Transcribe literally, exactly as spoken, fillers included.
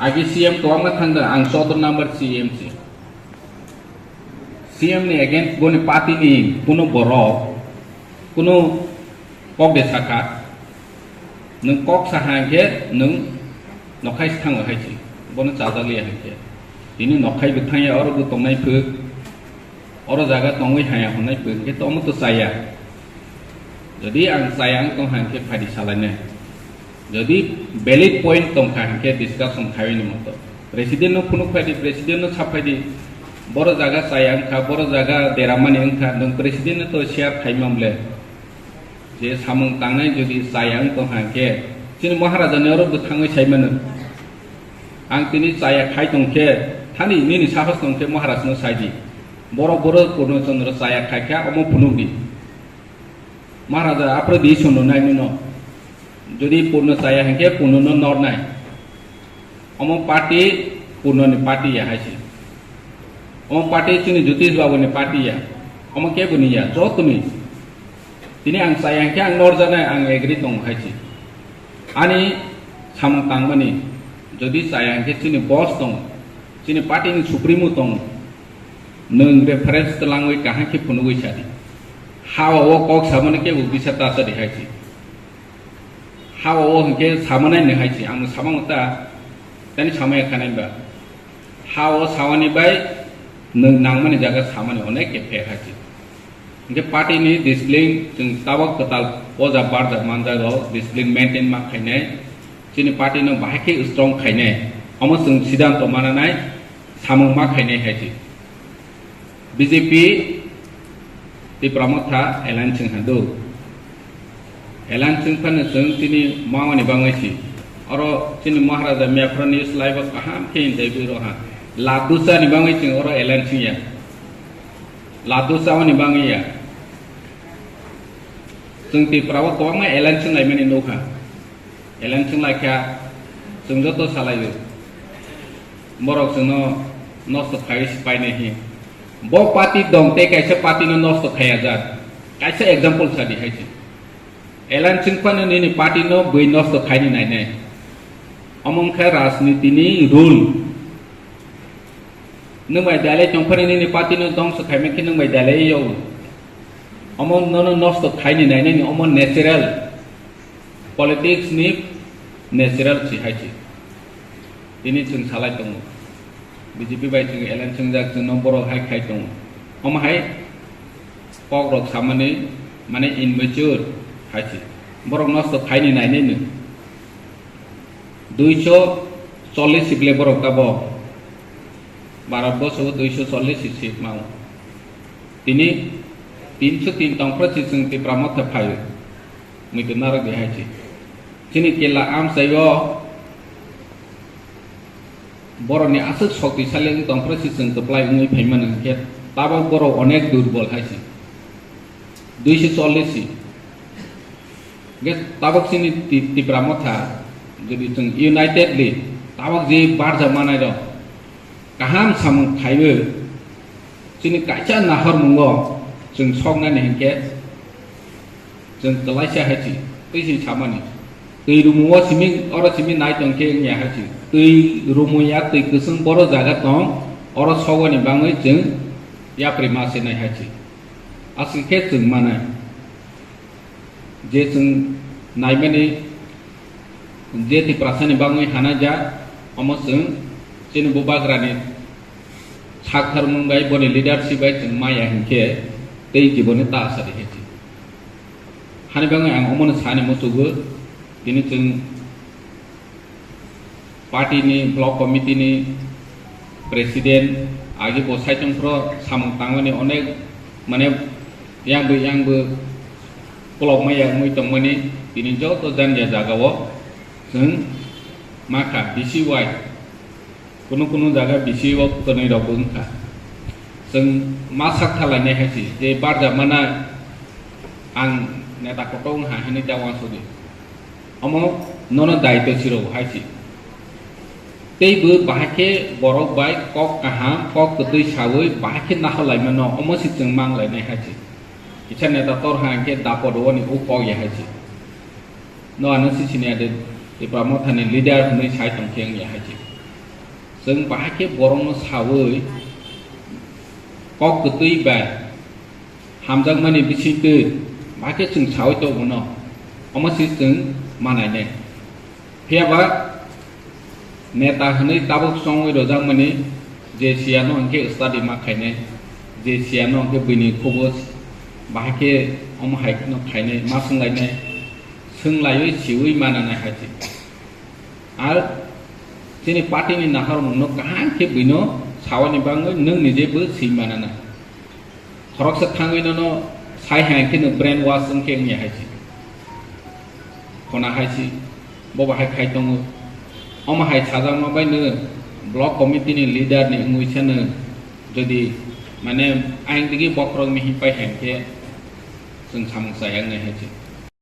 Agi C M kwbangma thangkha, ang chwddo number C M se. C M ni against boni party ni kuno borok, kuno kok de sakha, nwng kok saha hwnkhe nwng nokhai se thango hai se, bono chajakliya hwnkhe. Tini nokhai bo thangya, oro bo tongnai phwk, oro jaga tongwi haya hwnwi phwk hwnkhe tomo to chaya. Jodi ang chaya wng tong hwnkhe phaidi salainai. Jodi valid point tongkha hwnkhe discussion khaiwi ni moto. President no phunuk phaidi, president no sap phaidi. Boro jaga chaya wngkha, boro jaga deramani wngkha, nwng president no to share khaimam le. Je samung tangnai jodi chaya wng tong hwnkhe, chini Maharaja ni oro bwthangwi sai mano. Ang tini chaya khai tong khe, thani nini sahos tong khe Maharaj no sai di. Boro boro Purno Chandra chaya khai kha, omo phunuk di. Maharaja apre di sono nai nino. Jodi Purno chaya hwnkhe Purno no nor nai. Omo party Purno ni party ya hai se. Omo party chini Jyotish Babu ni party ya. Omo kebo ni ya, joto ni. Tini ang chaya hwnkhe ang nor janai, ang agree tongo hai se. Ani samung tangmani, jodi chaya hwnkhe chini boss tongo, chini party ni supremo tongo, nwng reference twlangwi kaham khe phunugwi sadi. Hao o kok samani kebo bisa ta sadi hai se. Hao o hwnkhe samanai ni hai se, ang samang ta, tani samaya khanai ba. Hao sawani bai nwng nangmani jaga samani onek khe pher hai se. Hwnkhe party ni discipline chwng tabok kwtal poja barjak manjago, discipline maintain ma khainai, chini party no bahai khe strong khainai, omo chwng siddhanto mananai, samung ma khainai hai se. B J P Tipra Motha alliance wng hadu. Alliance wng phano chwng chini mawani bangwi si. Oro chini Maharaja Miyapra ni slai bo kaham khe hinjai bwi roha. Laddu chani bangwi chwng oro alliance wng ya. Laddu chawani bangwi ya. Chwng Tipra o kwbangma alliance wng laimani nukha. Alliance wng laikha, chwng joto salaio. Borok chwngno nosto khaiwi se painai hi. Bo party dong tei kaisa party no nosto khaiya jak. Kaisa example sadi hai se. Alliance wng phano nini party no bwi nosto khaini nainai. Omo wngkha rajniti ni rule. Nwng bai dalai tong phano nini party no dongso khaimani khe nwng bai dalai yo. Omo nono nosto khaini nainani omo natural. Politics ni natural si hai se. Tini chwng salai tongo. B J P bai chwng alliance wngjak, chwngno borok hai khai tongo. Omo hai kok rok samani mane immature hai se. Borok nosto khaini nainai no. Duiso chollish si bile borok tabok. Bharat borso o duiso chollish si seat mao. Tini tinso tin tongphra si chwng Tipra Motha phaio. Muitu narwk di hai se. Chini kela amchaio borokni aswk shoktisali wng tongphra si chwng kwplai wngwi phaimani hwnkhe tabok borok onek durbol hai se. Duiso chollish si. Hwnkhe tabok chini Ti-, Tipra Motha, jodi chwng unitedly tabok je barja manai rok kaham samung khaiwi chini kaisa nahormungo chwng soknani hwnkhe chwng kwlaisa hai si, twi si samani. Twi rumuo simi, oro simi nai tong khe wngya hai si. Twi rumuya, twi kwchwng boro jaga tong, oro sogoni bangwi chwng yapri ma se nai hai si. Aswk khe chwng manai. Je chwng naimani je Tiprasani bangwi hanajak, omo chwng chini bubagrani sakthar mung bai boni leadership bai chwng maya hinkhe tei jiboni ta asadi hai se. Hani bangwi ang omono sani muchugo, tini chwng party ni, block committee ni president, agi bo saichung phro samung tangmani onek, mane, yang bo, yang bo kolok maya wngwi tongmani, tini joto janja jaga o chwng makha, B C Y, kunu kunu jaga B C Y o kwnwi rok bo wngkha. Chwng ma sak thalainai hai se, je barjak mana ang neta kotor wngha hinwi ta uansukdi. Omo nono daitw siro hai se. Tei bo bahai khe borok bai kok kaham, kok kwtwi sawi bahai khe nahor laimano, omo se chwng mang lainai hai se. Kisa neta tor ha hwnkhe dapot o ni o kok ya hai se. No ano si sini ade Tipra Motha ni leader hwnwi sai tong khe wng ya hai se. Chwng bahai khe borokno sawi kok kwtwi bai hamjakmani bisingtwi bahai khe chwng sawi tongo no, omo se chwng manainai. Phiya ba neta hwnwi tabuk chongwi rwjakmani je siyano hwnkhe study ma khainai, je siyano hwnkhe buini khubus bahai khe omo hai kheno khainai ma swnglainai, swnglaio siwi mananai hai se. Ar chini party ni naharmung no kaham khe buino sawani bangwi nwng nije bo swi manana. Khoroksa thangwi nono sai hai khe no brain wash wng khe wngya hai se. Khona hai se bo bahai khai tongo. Omo hai sajakma bai no block committee ni leader ni wngwi se no jodi mane ayang digi bokhorok ni hipai hai khe chwng samung chaya wngnai hai se.